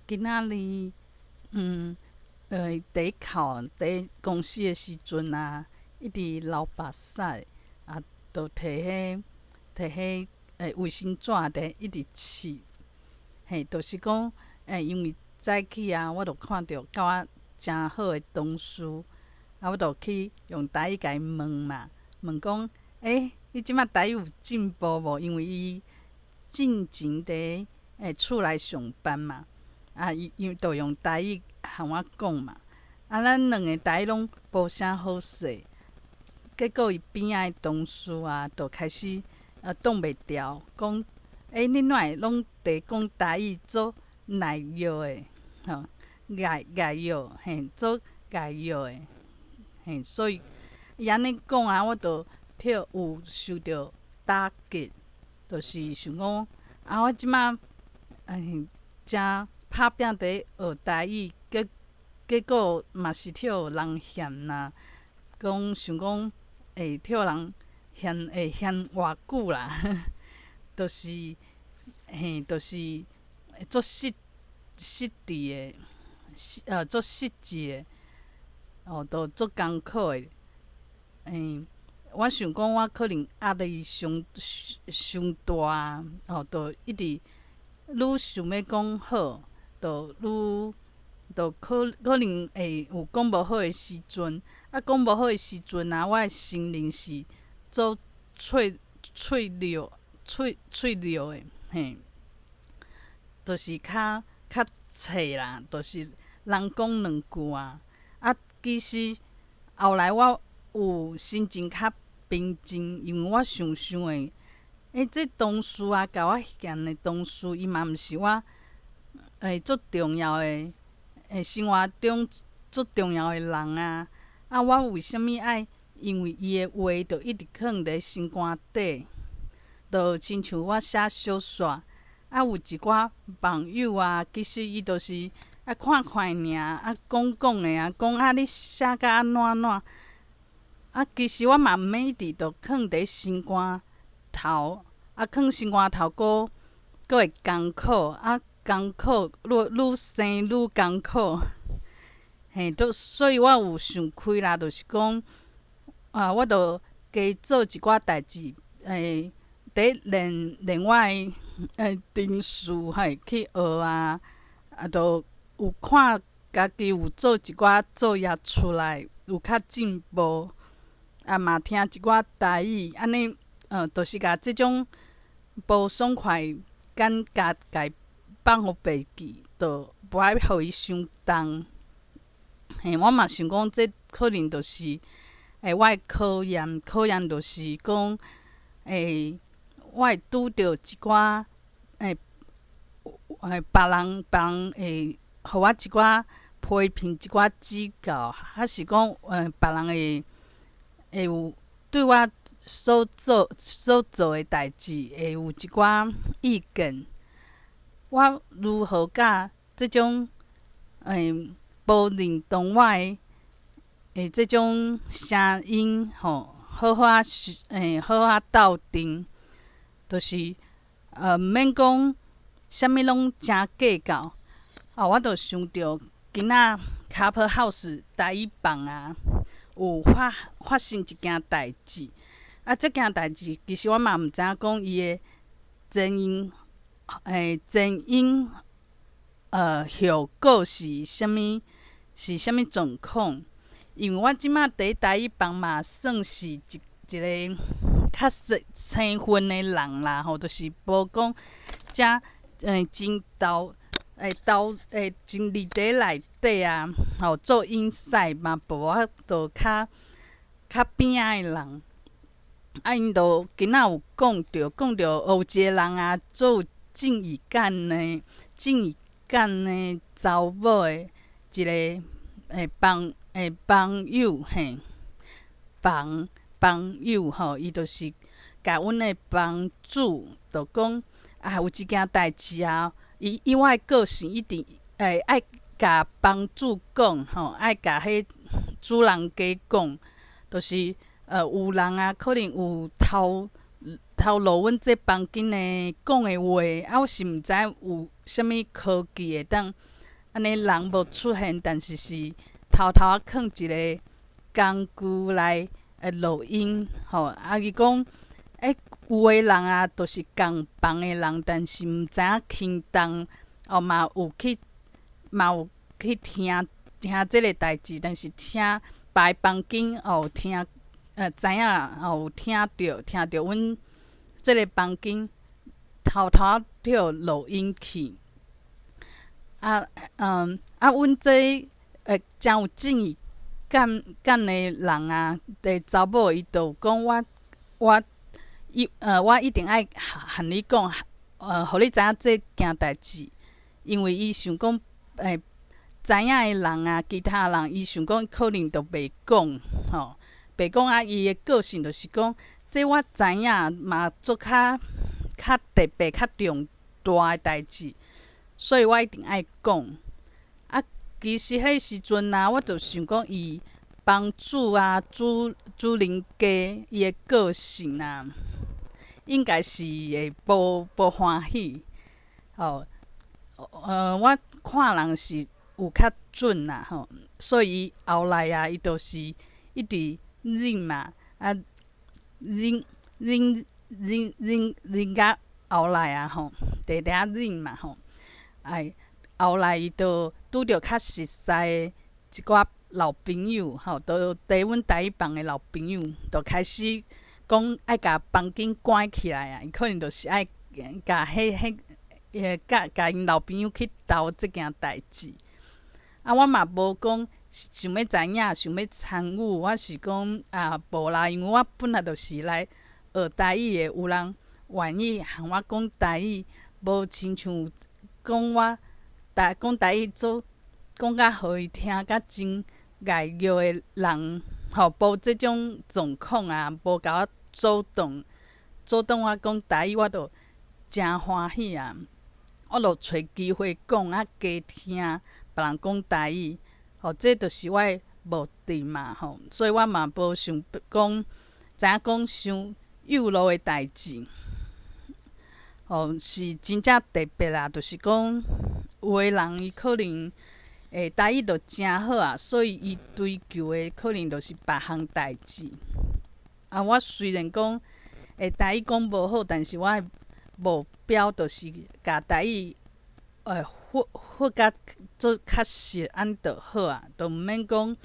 今仔日，佇考佇公司的時陣啊，一直流目屎，啊，就摕彼衛生紙佇一直拭，嘿，就是講，因為早起啊，我就看著佮我誠好的同事，啊，我就去用台語共伊問嘛，問講，你這馬台語有進步無？因為伊進前佇厝內上班嘛。啊，伊就用台語和我講嘛，啊，咱兩个台語攏無啥好勢，結果伊邊仔的同事啊，就開始擋袂牢，講，你哪會攏佇講台語做內藥的，吼，外外藥，嘿，做外藥的，嘿，所以伊按呢講啊，我就予有受著打擊，就是想講，啊，我這馬誠拍拚佇學台語，結果嘛是予人嫌啦，講想講會予人嫌會嫌偌久啦，就是嘿，就是足失智的，足失智的，哦，都足艱苦的。我想講我可能壓力傷傷大，哦，就一直愈想欲講好，就愈就可能會有講無好的時陣，啊，講無好的時陣啊，我的心靈是足脆弱的，嘿，就是較脆啦，就是人講兩句啊，啊，其實後來我有心情較平靜，因為我想想的，這同事啊，共我嫌的同事，伊嘛毋是我足重要的，生活中足重要的人啊！啊，我為啥物愛因為伊的話，就一直囥佇心肝底？就親像我寫小說，啊，有一寡網友啊，其實伊就是啊看看爾，啊講講的啊，講啊你寫甲按怎按怎，啊，其實我嘛毋免一直都囥佇心肝頭，啊，囥心肝頭，閣會艱苦，啊，艱苦愈生愈艱苦，嘿，都所以我有想開啦，就是講，啊，我著加做一寡代誌，佇練練我的程序，嘿，去學啊，啊，都有看家己有做一寡作業出來，有較進步，啊嘛聽一寡台語，按呢，就是共這種無爽快感覺共放予袂記，就無愛予伊傷重。嘿，我嘛想講，這可能就是我的考驗，考驗就是講，我會拄著一寡別人會予我一寡批評，一寡指教，還是講，別人會有對我所做的代誌會有一寡意見。我如何佮這種無認同我的這種聲音吼，好好仔好好鬥陣，就是毋免講啥物攏誠計較。啊，我就想著今仔 Clubhouse 台語房啊，有發生一件代誌。啊，這件代誌其實我嘛毋知影講伊的前因，後果是啥物？是啥物狀況？因為我這馬佇台語房嘛，算是一個較生分的人啦，吼，就是無講遮真投投真佇佇內底啊，吼，做 insight 嘛，無法度較邊仔的人。啊，𪜶就今仔有講著，有一個人啊，足有正義感的，正義感的查某的一個朋友嘿，朋友吼，伊就是共阮的幫主，就講啊，有一件代誌啊，伊以我的個性一定會愛共幫主講吼，愛共彼主人家講，就是有人啊，可能有偷錄阮這房間的講的話，啊，我是毋知有啥物科技會當按呢人無出現，但是是偷偷仔囥一个工具來錄音，吼，啊伊講，欸，有的人啊，就是仝房的人，但是毋知影輕重，哦嘛有去聽聽這个代誌，但是聽別房間哦有聽，知影哦有聽著聽著阮這个房間偷偷去錄音去。啊，啊，阮這誠有正義感的人啊，這查某伊就講我我一我一定愛和你講，予你知影這件代誌，因為伊想講，知影的人啊，其他人伊想講可能就袂講，吼，袂講啊，伊的個性就是講，這我知影嘛，做較較特別、較重大的代誌。所以我一定愛講。啊，其實彼時陣啊，我就想講伊房主啊，主主人家伊的個性啊，應該是會無歡喜。吼，我看人是有較準啦，吼，所以伊後來啊，伊就是一直忍嘛，啊，忍忍忍忍忍甲後來啊，吼，定定忍嘛，吼。哎，後來伊就拄著較熟似的一寡老朋友，吼，都佇阮台語房的老朋友，就開始講愛共房間關起來啊！伊可能就是愛共彼彼共共𪜶老朋友去鬥這件代誌。啊，我嘛無講想欲知影，想欲參與，我是講啊，無啦，因為我本來就是來學台語的，有人願意和我講台語，無親像講我台講台語做講甲予伊聽甲真礙虐的人，吼，無這種狀況啊，無共我阻擋，阻擋我講台語，我就誠歡喜啊！我就揣機會講啊，加聽別人講台語，吼，這就是我的目的嘛，吼，所以我嘛無想講知影講傷幼路的代誌，吼，是真正特別啦，就是講有的人伊可能台語就誠好啊，所以伊追求的可能就是別項代誌。啊，我雖然講台語講無好，但是我的目標就是共台語學學甲做較熟，按呢就好啊，就毋免講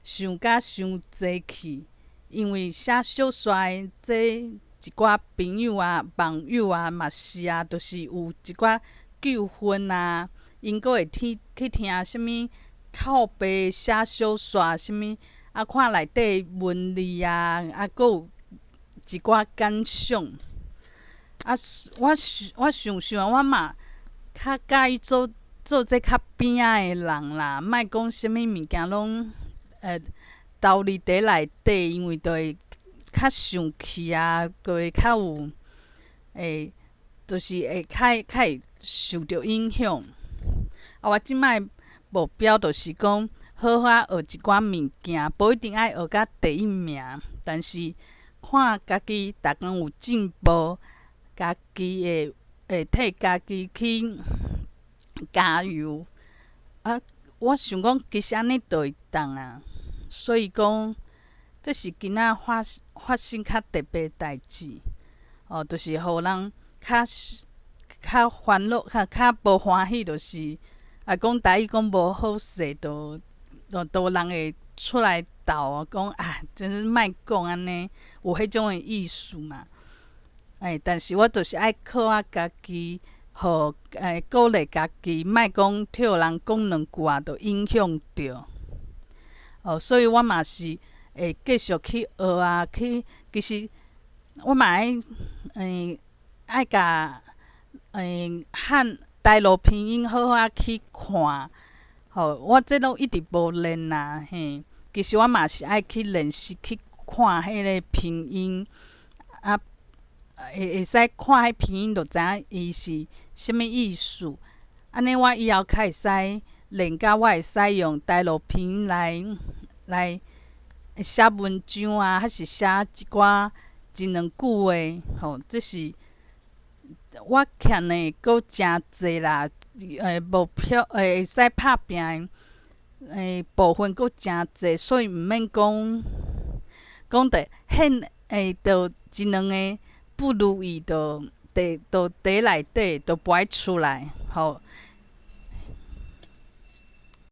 想甲傷濟去。因為寫小說的這一寡朋友啊、網友啊，嘛是啊，就是有一寡糾紛啊，𪜶閣會聽去聽啥物靠北寫小說啥物，啊看內底文字啊，啊閣有一寡感想。啊，我想我想想，我嘛較佮意做做這較邊仔的人啦，莫講啥物物件攏投入佇內底，因為就會較生氣啊，閣會較有就是會較較會受著影響。啊，我這擺目標就是講好好仔學一寡物件，無一定愛學甲第一名，但是看家己逐工有進步，家己會會替家己去加油。啊，我想講其實按呢就會當啊，所以講這是今仔發發生較特別代誌，哦，就是予人較較煩惱、較較無歡喜，就是啊講台語講無好勢，就就都有人會出來鬥講啊，真是莫講按呢，有彼種的意思嘛。欸，但是我就是愛靠我家己，予鼓勵家己，莫講予人講兩句啊，就影響著。哦，所以我嘛是會繼續去學啊，去其實我嘛愛愛共漢台語拼音好好仔去看，吼，我這攏一直無練啦，嘿。其實我嘛是愛去練習去看彼个拼音，啊，會會使看彼拼音就知影伊是啥物意思。按呢我以後較會使練甲我會使用台語拼音來來寫文章啊，還是寫一寡一兩句話，吼，這是我欠的閣誠濟啦。目標會使拍拚的部分閣誠濟，所以毋免講講著現著一兩个不如意，就佇內底就袂出來，吼。